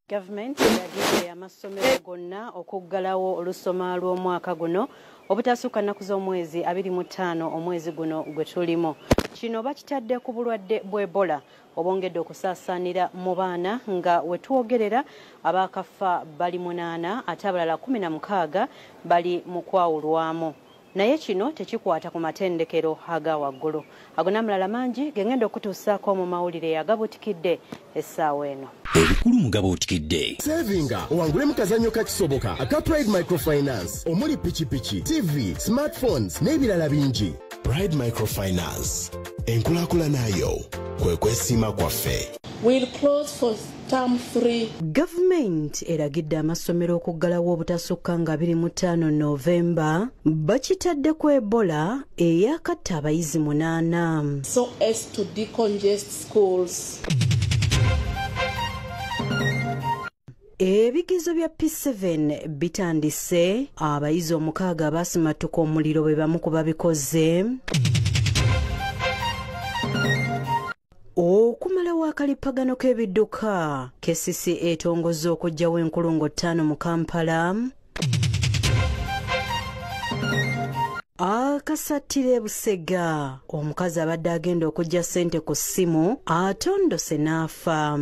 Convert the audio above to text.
Gavumenti eragidde amasomero gonna okuggalawo olusoma lw'omwaka guno obutasukka nnaku z'omwezi 25 omwezi guno gwe tulimu. Kino bakitadde ku bulwadde bw'Ebola obwongedde okusaasaanira mu baana nga we twogerera abaakafa bali 8 ate abalala 16 bali mu kwawulwamu. Naye kino tekikwata ku matendekero aga waggulu. Ago n'amalala mangi ge ngenda okutuusaako mu mawulire agabuutikidde essaawa eno. Ebikulu mu gabuutikidde. Sevinga owangule mu kazannyo ka Kisoboka aka Pride Microfinance omuli pikipiki, TV, smartphones n'ebirala bingi. Pride Microfinance, enkulaakulana yo kwe kwesiima kwaffe. Will close for term 3. Gavumenti eragidde amasomero okuggalawo obutasukka nga 25 Novemba bakitadde ku Ebola eyakatta abayizi 8. So as to decongest schools. Ebigezo bya P7 bitandise, abayizi 6 abaasimatuka omuliro bwe bamu ku babikoze. Okumalawo akalipagano k'ebidduka, KCCA etongozza okuggyawo enkulungo 5 mu Kampala. Akasattira e Busega, omukazi abadde agenda okuggya ssente ku ssimu atondose n'afa.